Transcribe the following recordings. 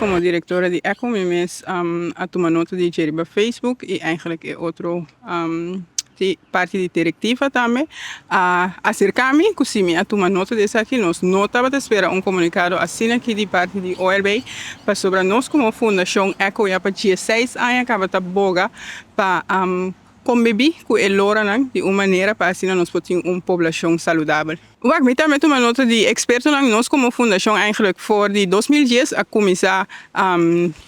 Komo direktora di Echo mi mes a tuma nota di dje riba Facebook i eigenlijk e otro parti di direktiva tambe a aserká mi ku si mi a tuma nota di esaki. Nos no tabata spera un komunikado asina aki di parti di OLB pasobra nos komo fundashon Echo ya pa diesseis aña kaba ta boga pa kombibí ku e loranan di un manera pa asina nos por tin un poblashon saludabel. Wak, mi tambe tuma nota di ekspertonan. Nos komo fundashon eigenlijk for di 2010 a kuminsá,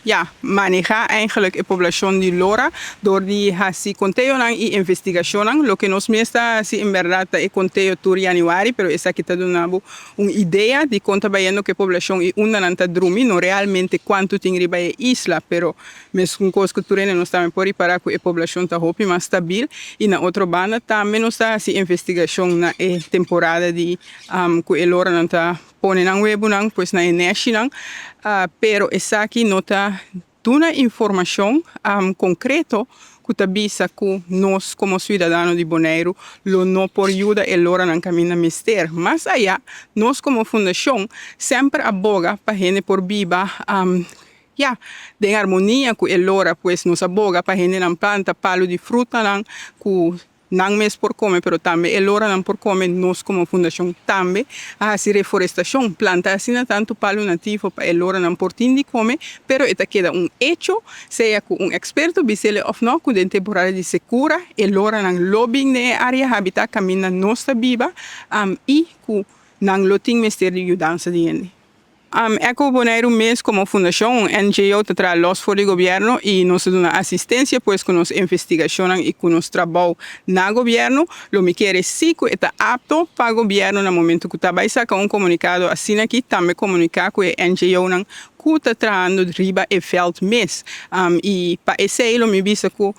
ya, manehá eigenlijk e poblashon di lora dor di hasi konteonan i investigashonnan. Loke nos mes ta hasi en bèrdat ta e konteo tur yanüari, pero esaki ta duna bo un idea di kon ta bayendo ku e poblashon i unda nan ta drumi, no realmente kuantu tin riba e isla, pero Meskun kos ku tur hende nos tambe por ripará ku e poblashon ta hopi mas stabil i na otro banda tambe nos ta hasi investigashon na e temporada di ku e loranan ta pone nan webunan pues na e nèshinan, pero esaki no ta duna informashon konkreto ku ta bisa ku nos komo siudadano di Boneiru lo no por yuda e loranan kaminda mester. Mas ayá nos komo fundashon semper a boga pa hende por biba Ya, den armonia ku e lora, pues nos a boga pa hendenan planta palu di frutanan ku nan mes por kome, pero tambe e loranan por kome. Nos komo fundashon tambe a hasi reforestashon, planta asina tantu palu nativo pa e loranan por tin di kome, pero e ta keda un echo, sea ku un eksperto bis'el òf no, ku den temporada di sekura e loranan lo bin den e área habitá kaminda nos ta biba i ku nan lo tin mester di yudansa di hende. Echo Boneiru mes komo fundashon, un NGO, ta traha lòs for di gobièrnu i nos ta duna asistensia pues ku nos investigashonnan i ku nos trabou na gobièrnu. Lo mi kere si ku e ta apto pa gobièrnu na momentu ku ta bai saka un komunikado asina aki tambe komuniká ku e NGOnan ku ta trahando riba e vèlt mes. I pa esei lo mi bisa ku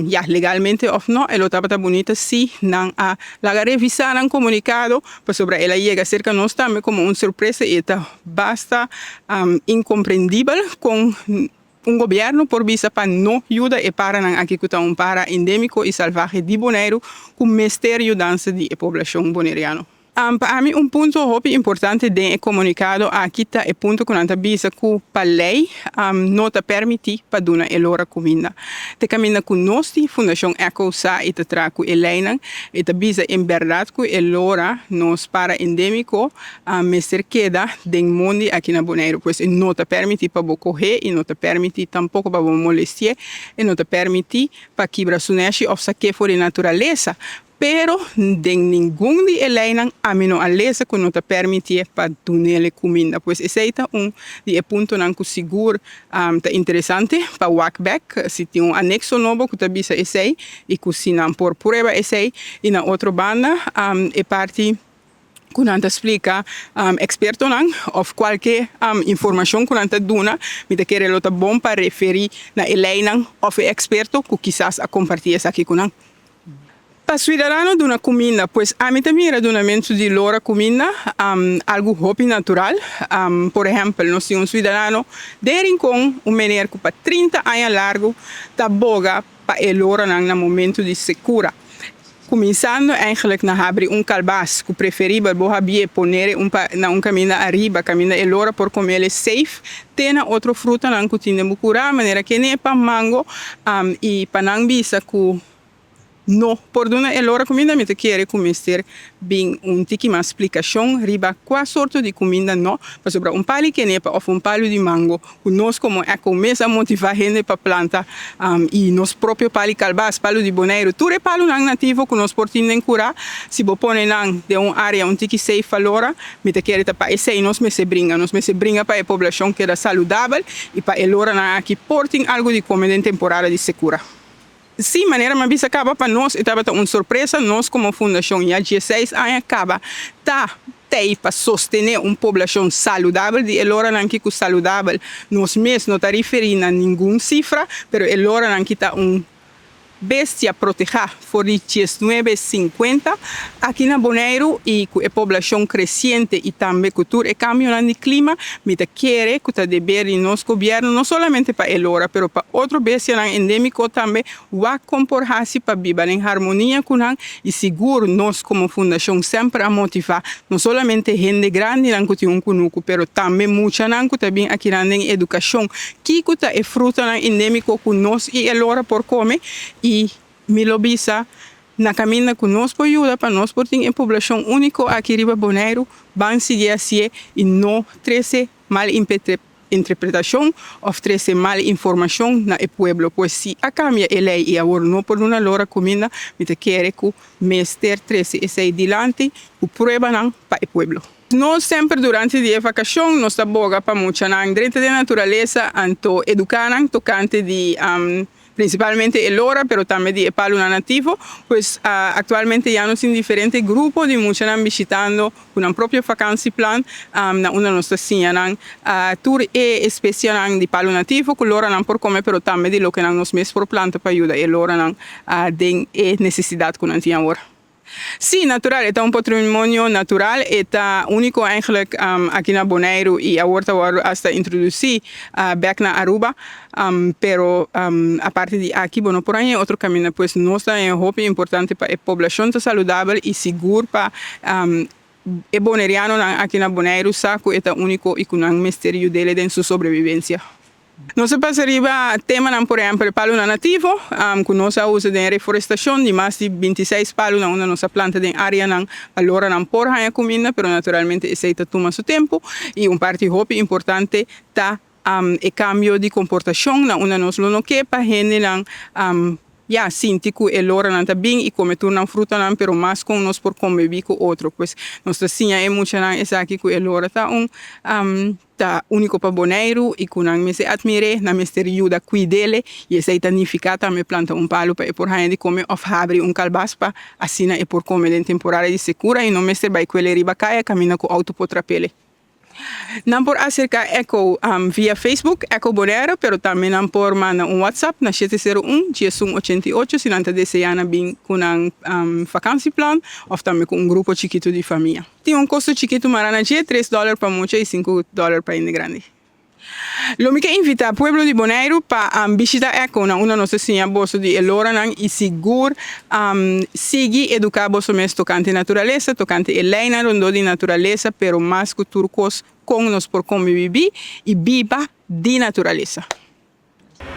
ya, legalmente òf no, e lo tabata bunita si nan a laga revisá nan komunikado, pasobra el a yega serka nos tambe komo un sorpresa i e ta basta inkomprendibel kon un gobièrnu por bisa pa no yuda e paranan aki ku ta un para endémiko i salvahe di Boneiru ku mester yudansa di e poblashon boneriano. Pa ami un punto hopi importante den e komunikado aki ta e punto ku nan ta bisa ku pa lei no ta permití pa duna e lora kuminda. Te kaminda ku nos di Fundashon Echo sa i ta traha ku e leinan, e ta bisa en bèrdat ku e lora nos para endémiko mester keda den mondi aki na Boneiru. Pues e no ta permití pa bo kohé i no ta permití tampoko pa bo molestié, e no ta permití pa kibra su nèshi òf sak'é for di naturalesa. Pero den ningun di e leinan ami no a lesa ku no ta permitié pa dun'el e kuminda. Pues esei ta un di e puntonan ku sigur ta interesante pa wak bèk si tin un anekso nobo ku ta bisa esei i ku si nan por prueba esei. I na otro banda e parti ku nan ta splika ekspertonan òf kualke informashon ku nan ta duna, mi ta kere lo ta bon pa referí na e leinan òf e eksperto ku kisas a kompartí esaki ku nan. Pa suidadano duna kuminda, pues ami ta mira dunamentu di lora kuminda algu hopi natural. Por ehèmpel, nos tin un suidadano den Rincon, un meneer ku pa 30 aña largu ta boga pa e loranan na momentu di sekura. Kuminsando eigenlijk na habri un kalbas ku preferibel bo habié ponere un pa na un kaminda ariba, kaminda e lora por komele safe, te na otro frutanan ku tin den bo kurá, manera kenepa, mango, i pa nan bisa ku No por duna e lora kuminda, mi ta kere ku mester bin un tiki mas splikashon riba kua sorto di kuminda no, pasobra un pali kenepa òf un palu di mango ku nos komo Echo mes a motivá hende pa planta i nos propio pali kalbas, palu di Boneiru, tur e palunan nativo ku nos por tin den kurá, si bo pone nan den un área un tiki safe pa lora, mi ta kere ta pa esei nos mester bringa. Nos mester bringa pa e poblashon keda saludabel i pa e loranan aki por tin algu di kome den temporada di sekura. Sí, manera mi a bisa caba, pa nos e tabata un sorpresa. Nos como fundacion ya 16 aña caba ta tey pa sostene un poblacion saludabel. Di e loranan ki cu saludabel nos mes no ta referi na ningun cifra, pero e loranan ki ta un bestia protehá for di 1950 aki na Boneiru i ku e poblashon kresiente i tambe ku tur e kambionan di klima, mi ta kere ku ta deber di nos gobièrnu no solamente pa e lora pero pa otro bestianan endémiko tambe wak kon por hasi pa biba den harmonia ku nan i sigur nos komo fundashon semper a motivá no solamente hende grandinan ku tin un kunuku pero tambe muchanan ku ta bin akinan den edukashon kiko ta e frutanan endémiko ku nos i e lora por kome i mi lo bisa na kaminda ku nos por yuda pa nos por tin e poblashon úniko aki riba Boneiru ban sigui hasié i no trese mal interpretashon òf trese mal informashon na e pueblo. Pues si a kambia e lei i awor no por duna lora kuminda, mi ta kere ku mester trese esei dilanti ku pruebanan pa e pueblo. Nos semper durante di e vakashon nos ta boga pa muchanan drenta den naturalesa anto eduká nan tokante di Principalmente e lora, pero tambe di e palunan nativo, pues actualmente ya nos tin diferente grupo di muchanan bishitando cu nan propio vakantieplan na unda nos ta siña nan tur e especianan di palu nativo cu loranan por come, pero tambe di lokenan nos mes por planta pa yuda e loranan den e necesidad cu nan tin awor. Sí, natural, e ta un patrimonio natural, e ta úniko eigenlijk aki na Boneiru i awor ta wòrdu asta introdusí bèk na Aruba, pero aparte di aki bo no por haña otro kaminda, pues nos ta haña hopi importante pa e poblashon ta saludabel i sigur pa e bonerianonan aki na Boneiru sa ku e ta úniko i ku nan mester yud'é den su sobrevivensia. Nos a pasa riba temanan por ehempel palunan nativo ku nos a usa den reforestashon di mas di 26 palunan unda nos a planta den areanan pa loranan por haña kuminda, pero naturalmente esei ta tuma su tempu i un parti hopi importante ta e kambio di komportashon na unda nos lo no ke pa hendenan ya sinti ku e loranan ta bin i kome tur nan frutanan pero mas kon nos por konbibí ku otro. Pues nos ta siña e muchanan esaki ku e lora ta un ta úniko pa Boneiru i ku nan mester atmir'é, nan mester yuda kuid'é i esei ta nifiká tambe planta un palu pa e por haña di kome òf habri un kalbas pa asina e por kome den temporada di sekura i no mester bai kuel'é riba kaya kaminda ku outo por trap'é. Nan por aserká Echo via Facebook, Echo Bonaire, pero tambe nan por manda un WhatsApp na 701 11 88 si nan ta deseá na bin ku nan vakansieplan òf tambe ku un grupo chikitu di famia. Tin un kosto chikitu mara na dje, 3 dòler pa mucha i 5 dòler pa hende grandi. Lo mi ke invitá pueblo di Boneiru pa bishitá Echo na unda nos ta siña boso di e loranan i sigur sigui eduká boso mes tokante naturalesa, tokante e leinan rondó di naturalesa, pero mas ku tur kos kon nos por konbibibí i biba di naturalesa.